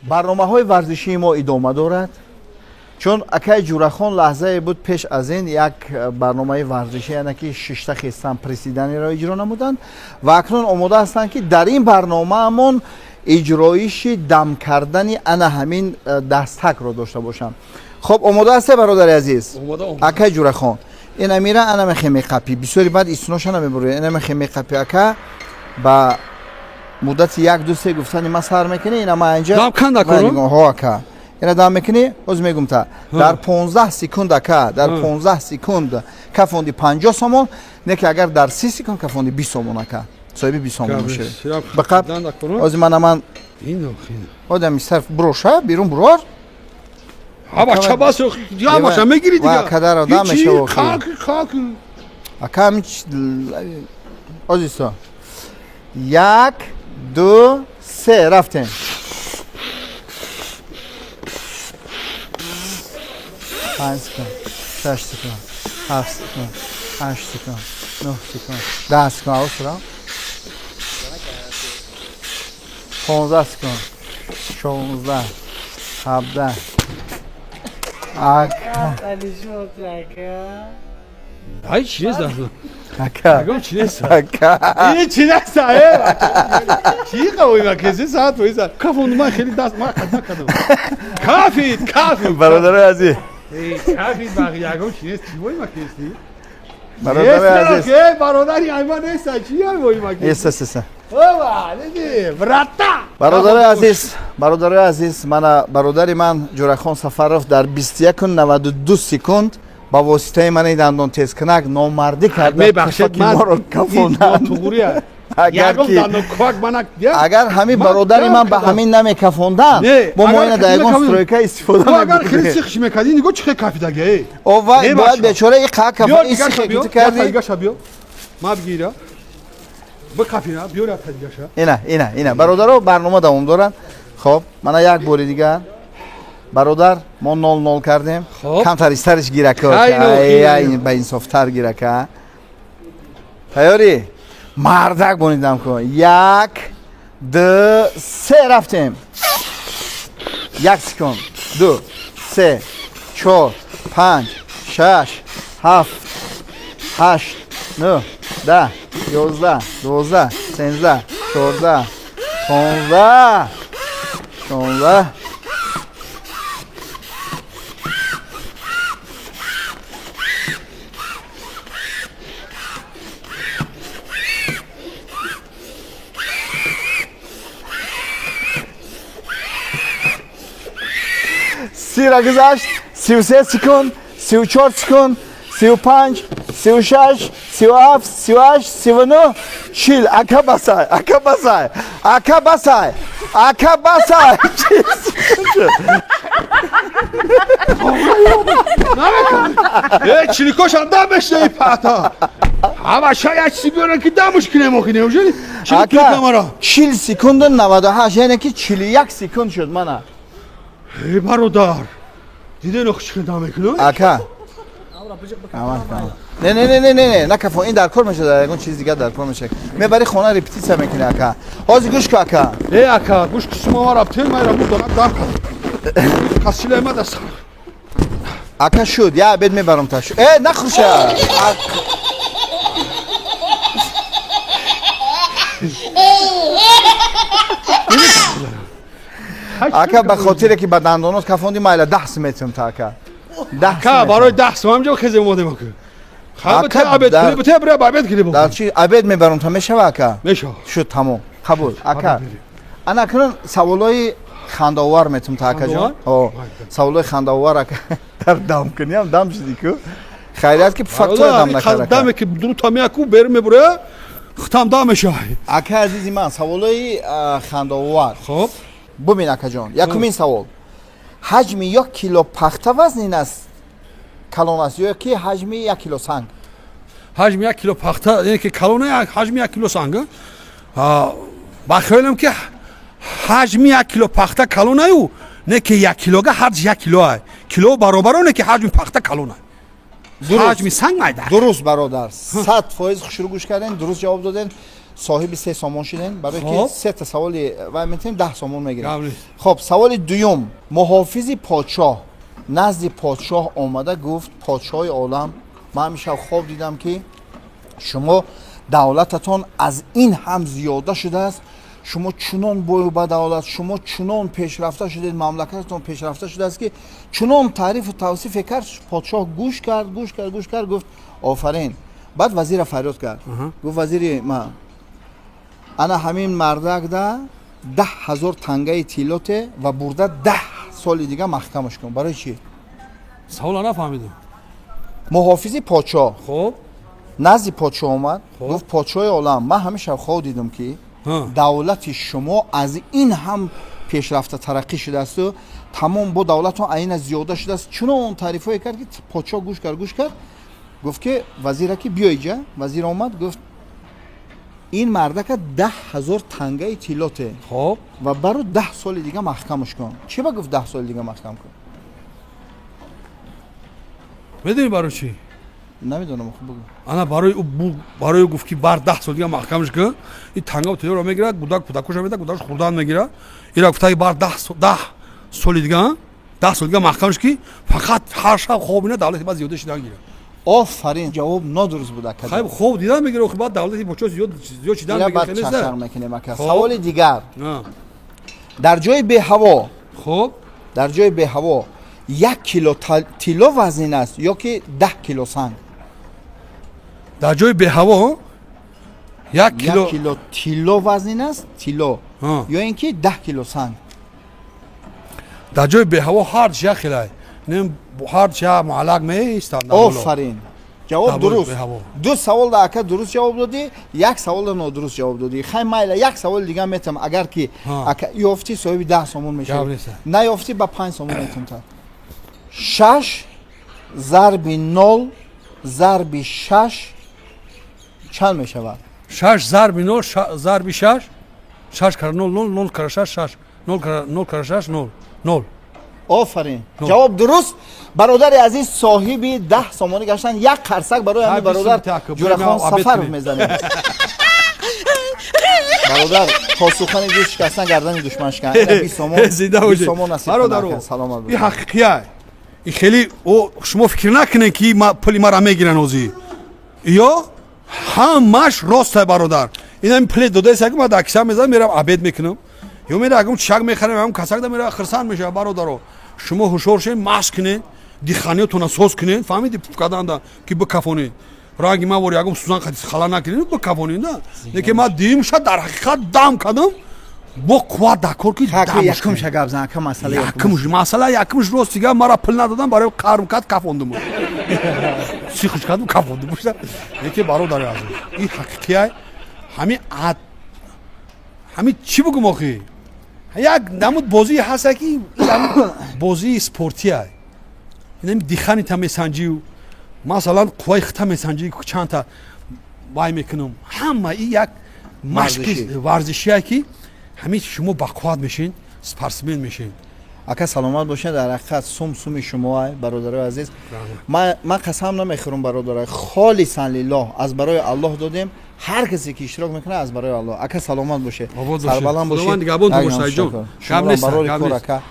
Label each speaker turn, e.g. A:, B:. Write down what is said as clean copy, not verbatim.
A: Барномаҳои варзишии мо идома дорад, чун акаи Ҷурахон лаҳзае буд пеш аз ин як барномаи варзишӣ, яъне ки шишта хестан, приседания ро иҷро намуданд ва акнун омода ҳастанд, ки дар ин барномаамон иҷроиши дам кардани ана ҳамин дастакро дошта бошанд. Хоб, омода ҳасте, бародари азиз? Акаи Ҷурахон, ина мира, ана мехе меқапӣ, бисёри баъд истиноша намебурӣ, ина мехе меқапӣ, ака. Ба муддати як, ду, се гуфтани ман сар мекунӣ. Ина ма инҷа.
B: Дам канда кунам?
A: Ҳо, ака, ина дам мекунӣ. Ҳоз мегум та дар 15 секунд, ака, дар 15 секунд кафонди, 50 сомон, не ки агар дар 30 секунд кафонди, 20 сомон, ака, соҳиби 20 сомон мешавӣ. Бақаб ҳози мана ман одами сарф буроша, берун бурор.
B: Аба чабас ямаша мегири дига.
A: Кадар одам мешава.
B: Как как?
A: Ака, ҳозисо, як, ду, се, рафтем. 5 секунд, 6 секунд, 7 секунд, 8 секунд, 9 секунд, 10 секунд, авсура, 15 секунд, 16, 17.
B: Ай, чи нест?
A: Ака.
B: Ягон чи нест.
A: Ака.
B: Ин чи нест, э? Чи қавои макези саат воиза. Кафон, ман хеле даст ман қад накардам. Кафид, кафид.
A: Бародарои азиз.
B: Кафид, бақи ягон чи нест. Чи вой макези?
A: Бародарои азиз.
B: Э, бародари айма нест, чи ай вой макези?
A: Еса, еса.
B: Ова, диди, брата.
A: Бародарои азиз, бародарои азиз, мана бародари ман Ҷурахон Сафаров дар 21,92 секунд ба воситаи мани дандон тезкунак номардӣ карда,
B: Мебахшед, ман
A: моро кафонанд.
B: Туғурия.
A: Агар
B: Ягон
A: ки
B: дандон мана
A: агар ҳамин бародари ман ба ҳамин намекафонданд,
B: Не,
A: бо мо
B: агар
A: ина дар ягон
B: кафи-
A: стройка истифода
B: Ту агар хеле
A: мебурдем.
B: сихш мекардӣ, нигоҳ чӣ хел кафидаги, э.
A: О, вай
B: Мебахшад.
A: бояд бечора и қа
B: Биёр
A: кафон, ин
B: дигаша
A: сихе
B: биёр,
A: ки ту кардӣ.
B: дигаша биёр. Ма бигира. Бикафина, биёр якта дигаша.
A: Ина, ина, ина, бародаро, барнома давом дорад. Хоб, мана як бори дигар, бародар, мо 0-0 кардем.
B: Хоб.
A: Камтар истариш гирака.
B: Хайно, хино.
A: Ба инсофтар гирака. Тайёрӣ, мардак, бонидам кун. Як, ду, се, рафтем. 1 секунд, ду, се, чор, панҷ, шаш, ҳафт, ҳашт, нӯҳ, 10, 11, 12, 13, 14, 15, 16. 30-ра гузашт, 33 секунд, 34 секунд, 35, 36, 37, 38, 39, 40. Ака, басай, ака, басай, ака, басай, ака, басай. 40 секунд шуд.
B: Э, чиликошам дам мешнаи пата. Ҳамаша як чизи биёран, ки дамуш кинем охи, неужели? Чилик
A: Ака,
B: камара.
A: 40 секунду 98, яъне ки 41 секунд шуд, мана.
B: Э, бародар. Диден охи чӣ хел дам мекунад?
A: Ака, амал кун. Не, не, не, не, не, не, накафон. Ин дар кор мешавад, ягон чиз дигар дар кор мешавад, мебари хона, репетитсия мекунӣ, ака. Ҳозир гӯш ку, ака.
B: Э, ака, гӯш ки, сума мара бтел, майра мудонак дам кардам. Касилай ма даст.
A: Ака, шуд, я обед мебарам та шу. Э, нахӯрша. Ака, ба хотире ки ба дандонот кафонди, майла, 10 сум метиҳам та, ака, 10
B: Ака,
A: сум.
B: барои 10 сум ҳамҷо хезе омодем, ака.
A: Ака,
B: Ха, обед кунӣ, бите бира, ба обед кунӣ.
A: Дар чи обед мебарам та, мешава, ака?
B: Мешава.
A: Шуд, тамом, қабул, ака. Ана акнун саволҳои хандаовар метум та, акаҷон.
B: Хандаовар?
A: О, саволҳои хандаовар, ака. Дар дам куниам дам шуди ку, хайрият ки фактура дам накард, ака.
B: Даме ки дута меяку бер мебура, хутам дам мешавад.
A: Ака азизи ман, саволҳои хандаовар.
B: Хоб.
A: Бубин, акаҷон, якумин савол: ҳаҷми 1 кило пахта вазнин аст, калон аст ё ки ҳаҷми 1 кило санг?
B: Ҳаҷми 1 кило пахта, яъне ки калона ҳаҷми 1 кило санг? А, ба хаёлам ки ҳаҷми 1 кило пахта калонаю, не ки 1 килога ҳарҷ 1 кило ай. Кило баробаро, не ки ҳаҷми пахта калона. Ҳаҷми санг майда.
A: Дуруст, бародар, 100% хушрӯ гӯш кардем, дуруст ҷавоб додем. Соҳиби 3 сомон шудем, барое ки сета саволи вай метавонем, 10 сомон мегирем.
B: Гап нест.
A: Хоб, саволи дуюм. Муҳофизи подшоҳ назди подшоҳ омада гуфт: «Подшоҳи олам, ман ҳамин шаб хоб дидам, ки шумо давлататон аз ин ҳам зиёда шудааст. Шумо чунон бою ба давлат, шумо чунон пешрафта шудед, мамлакататон пешрафта шудааст, ки чунон таърифу тавсифе кард.» Подшоҳ гӯш кард, гӯш кард, гӯш кард, гуфт: «Офарин.» Баъд вазира фарёд кард, гуфт: «Вазири ман, ана ҳамин мардакда 10 000 тангаи тиллоте ва бурда 10 соли дига маҳкамаш кун.» Барои чӣ?
B: Савола нафаҳмидам.
A: Муҳофизи подшоҳ назди подшоҳ омад, гуфт: «Подшоҳи олам, ман ҳамин шаб хоб дидам, ки давлати шумо аз ин ҳам пешрафта, тараққӣ шудаасту тамом бо давлатон айна зиёда шудааст.» Чунон таърифҳое кард, ки подшоҳ гӯш кард, гӯш кард, гуфт ки вазира ки биё иҷа. Вазир омад, гуфт: «Ин мардака 10 000 тангаи тиллоте ва баро 10 соли дига маҳкамаш кун.» Чӣ ба гуфт 10 соли дига маҳкам кун?
B: Медонӣ барои чӣ?
A: Намедонам, хуб бугӯ.
B: Ана барои барои гуфт, ки бар 10 сол дига маҳкамаш кун, ин танга тиллоро мегирад, гудак кӯдакоша меда, гудакш хурдан мегирад. Ира гуфта, ки бар 10 соли дига, 10 сол дига маҳкамаш, ки фақат ҳар шаб хоб бина, давлати баъд зиёда шидан гирад.
A: Офарин, ҷавоб нодуруст буд, ака.
B: Хайб, хоб дидан мегирад, охи баъд давлати бочо зиёд зиёд шидан
A: Ира
B: мегирад.
A: баъд
B: Хеле
A: чахчах мекунем, ака.
B: Хоб.
A: Саволи дигар. Дар ҷои беҳаво, дар ҷои беҳаво 1 кило тилло вазнин аст ё ки 10 кило санг?
B: Дар ҷои беҳаво як
A: як
B: кило
A: кило тилло вазнин аст, тилло, ё ин ки 10 кило санг?
B: Дар ҷои беҳаво ҳарч як хелай, нем, ҳарч як муаллақ меистад дар боло.
A: Офарин, ҷавоб
B: Дар болои
A: дуруст.
B: беҳаво.
A: Ду савол да, ака, дуруст ҷавоб додӣ, як саволда нодуруст ҷавоб додӣ. Хай, майла, як саволи дига метам. Агар ки ака ёфтӣ, соҳиби 10 сомон
B: Гап
A: мешавӣ.
B: нест.
A: Наёфтӣ, ба 5 сомон метам. Та шаш зарби нол зарби шаш чанд мешавад?
B: Шаш зарби нол зарби шаш, шаш кара нол нол, нол кара шаш шаш, нол кара нол кара шаш нол нол.
A: Офарин.
B: Нол.
A: Ҷавоб дуруст. Бародари азиз, соҳиби 10 сомонӣ гаштан. Як қарсак барои ҳамин
B: Ҳа,
A: бародар
B: бисум так,
A: Ҷурахон
B: обед
A: Сафаров
B: кунем.
A: мезанем. Бародар, то сухани дӯст шикастан, гардани душман шикан. Ина 20 сомон,
B: Зинда
A: 20
B: бошед.
A: сомон насиб кун,
B: Бародаро,
A: ака. Саломат
B: ин
A: бошед.
B: ҳақиқия, ин хеле о шумо фикр накунед, ки пули мара мегиранд ҳозир ё ҳамаш ростай, бародар. Ин ҳамин пуле додаеса, ки ман дар киса мезанам, мерам обед мекунам ё мера ягон чак мехарам, ягон касак да мера, хирсанд мешавад. Бародаро, шумо ҳушёр шед, машқ кунед, диханиётона соз кунед, фаҳмиди, пуф карданда ки бикафонед. Ранги ман вори ягон сузан қати хала накунед, бикафонед. Да лекин ман дим шад, дар ҳақиқат дам кардам бо қувват дар кор ки
A: Хаки
B: дамш
A: якум
B: кунед.
A: Ша гап зан, ака, масъала.
B: Якумш, масъала якумш, рост дига, мара пул надодам, барои қарм кард, кафондум, сихуш кардум, кафондум. Яке, бародари азиз, ин ҳақиқия, ҳамин ад ҳамин чӣ бугум охи, як намуд бозии ҳаста, ки ин ҳамин бозии спортия, инами диханита месанҷию, масалан, қувваи хита месанҷӣ, чандта вай мекунам, ҳама ин як машқи
A: Варзишӣ.
B: варзишие, ки ҳамин шумо бақувват мешин, спортсмен мешин.
A: Ака, саломат бошед. Дар ҳақиқат сум суми шумо, бародарои азиз. Ман қасам намехӯрам, бародарой, холисан лиллоҳ, аз барои Аллоҳ додем. Ҳар касе ки иштирок мекунад, аз барои Аллоҳ. Ака, саломат бошед,
B: Обод бошед.
A: сарбаланд бошед.
B: Худованд нигаҳбонтон бошад,
A: Ташаккур.
B: айҷон. Гап
A: Шуморо
B: нест,
A: барори
B: гап
A: кор,
B: нест.
A: ака.